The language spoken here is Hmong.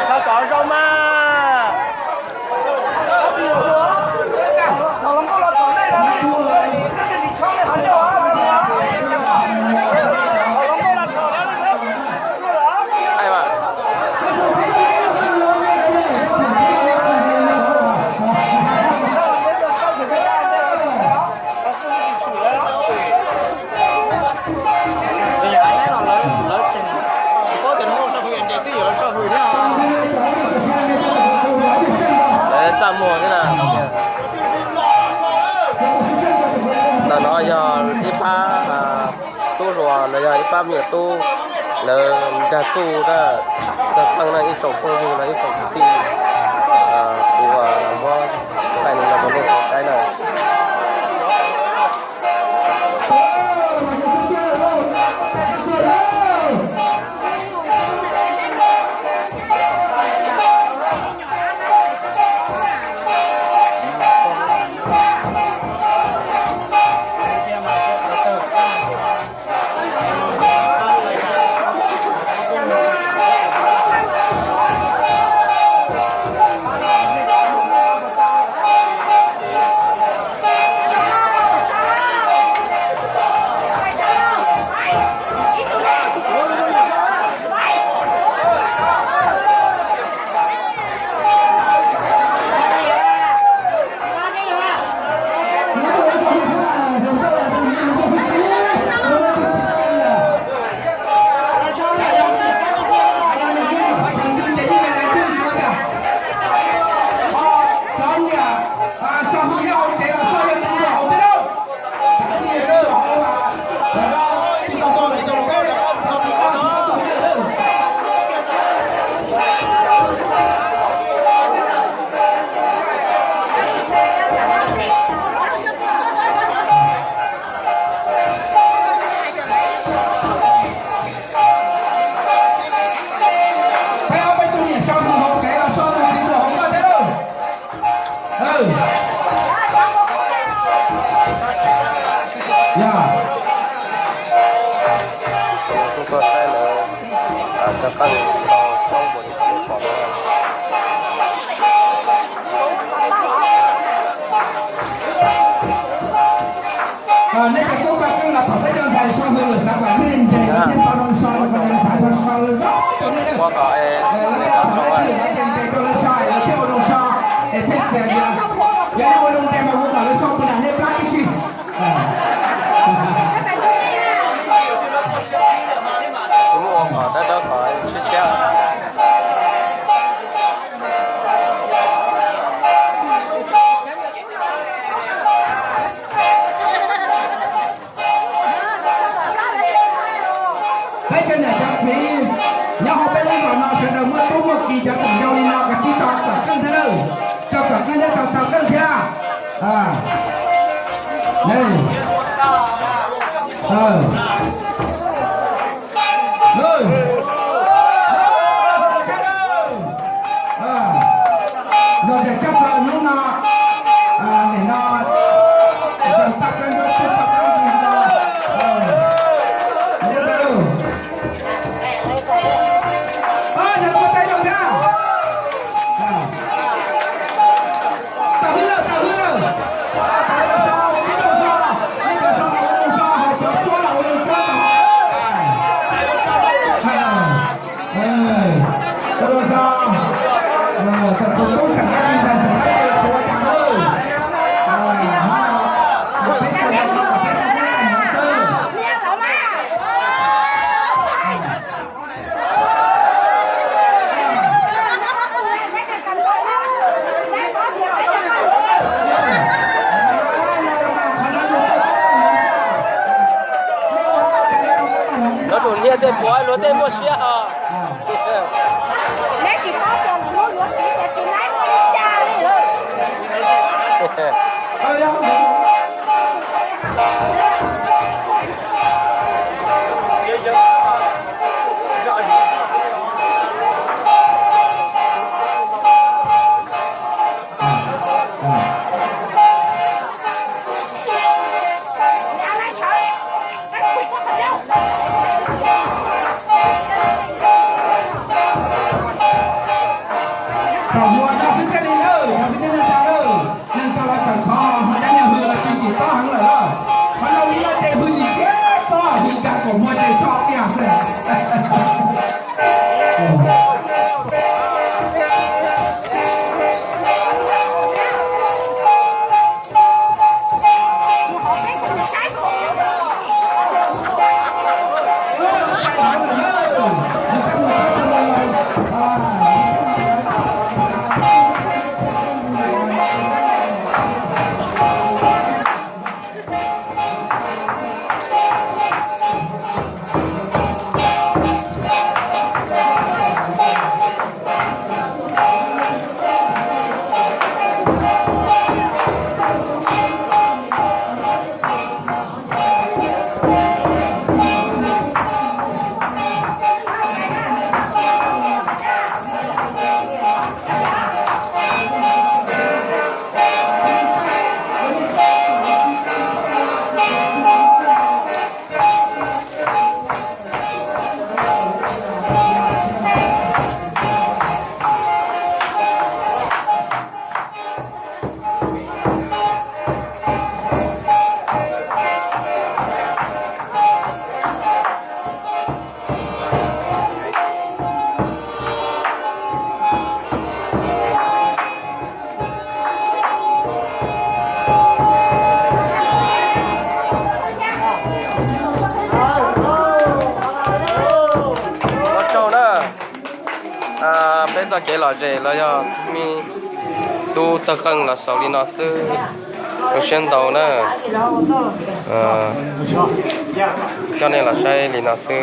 Sawv kom zoo mas. Lawv txaj muag thiab na. Ntawm no yog ib pab tub hluas los yog ib pab me nyuam tub, lawv nkag txuj na, tag pheej na, ib tsoom phooj ywg los ib tsoom kwv tij, kuv muab thaij no rau nej saib na. Peb ob peb tug niam so mus hauv tsev los so mus tiv los hauv koj thiab lauj. Yog. Tus no kuj tuaj saib lawv cov qeej tau coob npaum li qhov nej pom no. Nej cov tub pab qeej los thaum peb cov ntxhais so hwj lwm xav kom nej nres thiaj tau zoo so, kom cov ntxhais so so zoo rau nej. Ua kom es nej cov tub pab qeej lawv ces nres rau lawv so es lawv thiaj ua zoo so es thiaj txias yam. Yog nej ua zoo nres mas ua kom lawv so puas yam nej plab tib si. Tsis muaj ua kom dawb dawb kom tshiab tshiab. Peb cov niam cov txiv nyob hauv peb lub zos no sawv daws muaj tub muaj ki cov tseem yau li no koj tsis tso kom keej thiab lawm, tso kom keej thiab tso tau keej thiab. Los tseem tshaj plaws hnub no, nim no tag koj nruab tsuj tag koj nruab nto, yog muaj teeb zoo thiab. Tau hwj lawm, tau hwj lawm. Tau hwj lawm, tib tug so, nej cov so los ua zoo so, hos cov tuab los ua zoo tuab, tau Yog tej puav luag tej muaj siab os. Neb tsis paub tias luag yuav txiv ces tsis laib ua li cas li lawm. Kom muaj no xwb thiaj li nawb, no xwb thiaj li tau nawb. Neeg tau los txawm khov ho cov nyuag hws los tsis tsim txob heev lawm lauj. Qhov no li no ces hws tsis txiav txob, hws tag kom muaj ces tso tiag xwb. Ua tsaug na. Peb txoj kev lom zem los yog me tub Tawg Qeej los xaus li no xwb. Zoo siab ntau na. Coj nej los saib li no xwb.